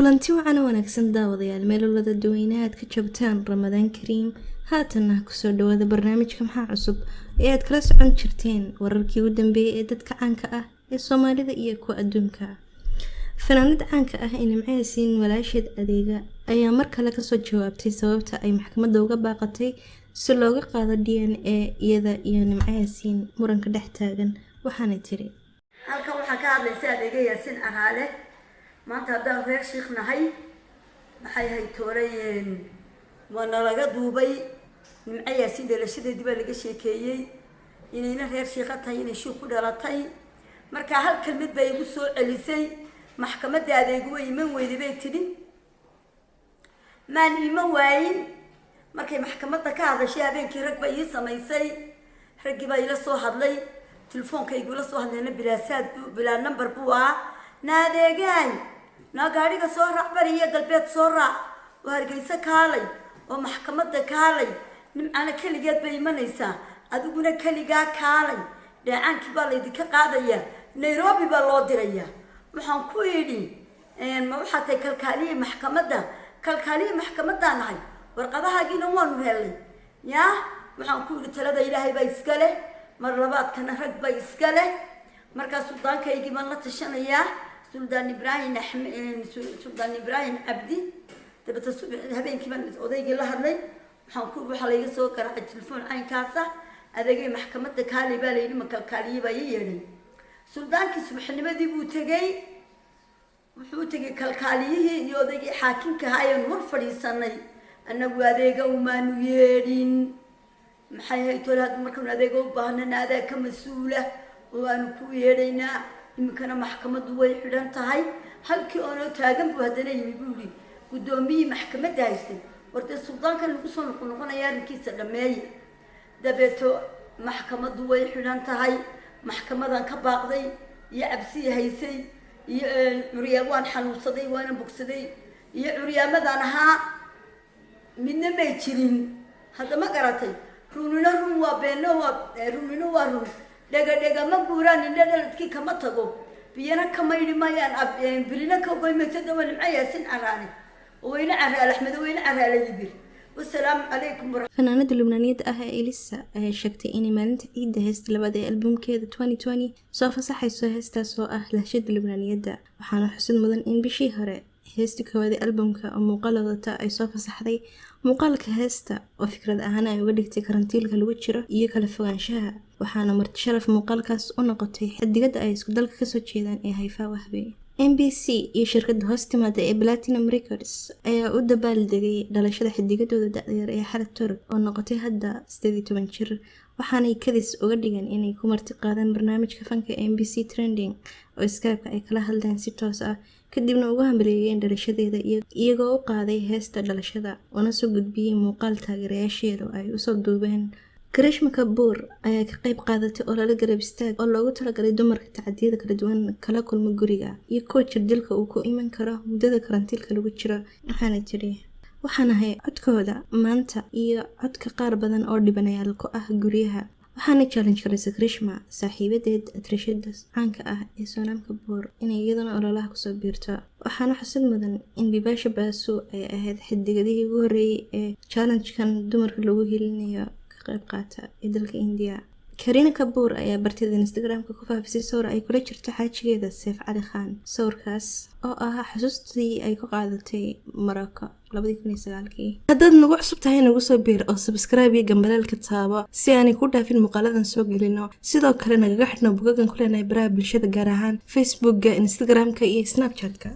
Kulanti wacan oo wanaagsan, daawadayaal, meel walba dadweynaha aad ka joogtaan. Ramadaan kariim. Haatanna kusoo dhawaada barnaamijka Maxaa Cusub ee aad kala socon jirteen wararkii ugu dambeeyay ee dadka caanka ah ee Soomaalida iyo kuwa adduunka. Fanaanada caanka ah ee Nimco Yaasiin, walaasheed Adeega, ayaa mar kale kasoo jawaabtay sababta ay maxkamadda uga baaqatay si looga qaado DNA iyada iyo Nimco Yaasiin muranka dhex taagan, waxaanay tiri: Halkan waxaa ka hadlaysa Adeega Yaasiin Caraale. Maanta haddaan reer Shiikh nahay, maxay ahayd toolay, waa nalaga duubay. Nimco Yaasiin dhalashadeedii baa laga sheekeeyey, inayna reer Shiikha tahay, inay Shiikh ku dhalatay. Marka hal kelmid bay igu soo celisay: "Maxkamadda Adeegu way iman weyday," bay tidhi. Maan iman waayin. Markay maxkamadda ka hadashay habeenkii, rag bay ii samaysay, raggii baa ila soo hadlay. Telefoonkaygula soo hadlayna bilaasaad bu bilaa number buu ahaa. "Na Adeegaay, naa gaadhiga soo raac, bariyo galbeed soo raac oo Hargeysa kaalay oo maxkamadda kaalay. Nimcana keligeed bay imanaysaa, adiguna keligaa kaalay. Dheecaankii baa laydinka qaadayaa, Nairobi baa loo dirayaa." Waxaan ku idhi: "Ma waxaa tahay kalkaaliyi maxkamadda?" "Kalkaaliyi maxkamaddaan nahay, warqadahaagiina waanu helnay." Yaa, waxaan ku idhi: "Talada Ilaahay baa iska leh, mar labaadkana rag baa iska leh. Markaa suldaankaygii baan la tashanayaa, Suldaan Ibraahim Axmed, Suldaan Ibraahim Cabdi." Dabeta subax habeenkii baan odaygii la hadlay. Waxaan ku, waxaa layga soo garaacay telefoon caynkaasa: "Adeegay, maxkamadda kaalay," baa layidhi. "Ma kalkaaliye baa ii yeedhay?" Suldaankii subaxnimadii buu tegey. Wuxuu u tegay kalkaaliyihii iyo odaygii xaakimka ahaa ayaan hor fadhiisanay. Annagu Adeega umaanu yeedhin, maxay haytoole. Hadda markaanu Adeega u baahnana, adaa ka mas-uula oo aanu ku yeedhaynaa. Iminkana maxkamaddu way xidhan tahay. Halkii oonoo taagan buu haddana yimi. Buu yihi guddoomiyihii maxkamadda haystay: "War dee suldaankan lagu soo noqonoqonaya, arrinkiisa dhammeeya." Dabeeto maxkamaddu way xidhan tahay. Maxkamadan ka baaqday iyo cabsiyi haysay iyo curyaa waan xanuunsaday, waana bogsaday, iyo curyaamadan ahaa midna may jirin. Hadda ma garatay? Runina run waa, beenno waa, runina waa run. Dhega dhega ma guuraan, indha dhaladkii kama tago, biyana ka maydhi maayaan, birina ka goy mayso. Dawa Nimco Yaasin Caraale, weyne Caraale Axmed, weyne Caraale Yibir. Wasalaamu calaykum. Fanaanada Lubnaaniyadda ah ee Elisa ayaa sheegtay inay maalinta ciidda heesta labaad ee albumkeeda 2020 soo fasaxayso, heestaas oo ah lahjada Lubnaaniyadda. Waxaana xusid mudan in bishii hore heesta koowaad ee albumka oo muuqaal wadata ay soo fasaxday. Muuqaalka heesta oo fikrad ahaan ay uga dhigtay karantiilka lagu jiro iyo kala fogaanshaha, waxaana marti sharaf muuqaalkaas u noqotay xidigadda ay isku dalka kasoo jeedaan ee Hayfaa Wahbe. MBC iyo shirkadda hoos timaada ee Platinum Records ayaa u dabaaldegay dhalashada xidigadooda da-da yar ee Xalad Turk, oo noqotay hadda 18 jir, waxaanay kadis uga dhigeen inay ku marti qaadaan barnaamijka fanka MBC Trending, oo Skype-ka ay kala hadleen si toos ah, kadibna ugu hambaliyeeyeen dhalashadeeda, iyagoo u qaaday heesta dhalashada una soo gudbiyey muuqaal taageerayaasheedu ay usoo duubeen. Karishma Kapoor ayaa ka qayb qaadatay olole garab istaag oo loogu talagalay dumarka tacadiyada kala duwan kala kulma guriga iyo kuwa jirdilka uu ku iman karo muddada karantiilka lagu jiro, waxaana tiri: "Waxaan ahay codkooda maanta iyo codka qaar badan oo dhibanayaal ku ah guryaha." Waxaana challenge garaysay Karishma saaxiibadeed atrishada caanka ah ee Sonam Kapoor inay iyaduna ololaha kusoo biirto. Waxaana xusid mudan in Bipasha Basu ay ahayd xidigadihii ugu horreeyay ee challenge-kan dumarka lagu helinayo ka qayb qaata ee dalka India. Kareena Kapoor ayaa barteeda Instagram-ka ku faafisay sawir ay kula jirto xaajigeeda Saif Cali Khan, sawirkaas oo ahaa xusuustii ay ku qaadatay Morocco 2009-kii. Haddaad nagu cusub tahay, nagu soo biir oo subscribe iyo gambaleelka taabo si aanay ku dhaafin muuqaaladan soo gelino. Sidoo kale nagaga xidhno bogagan ku leenahay baraha bulshada, gaar ahaan Facebookga, Instagram-ka iyo Snapchat-ka.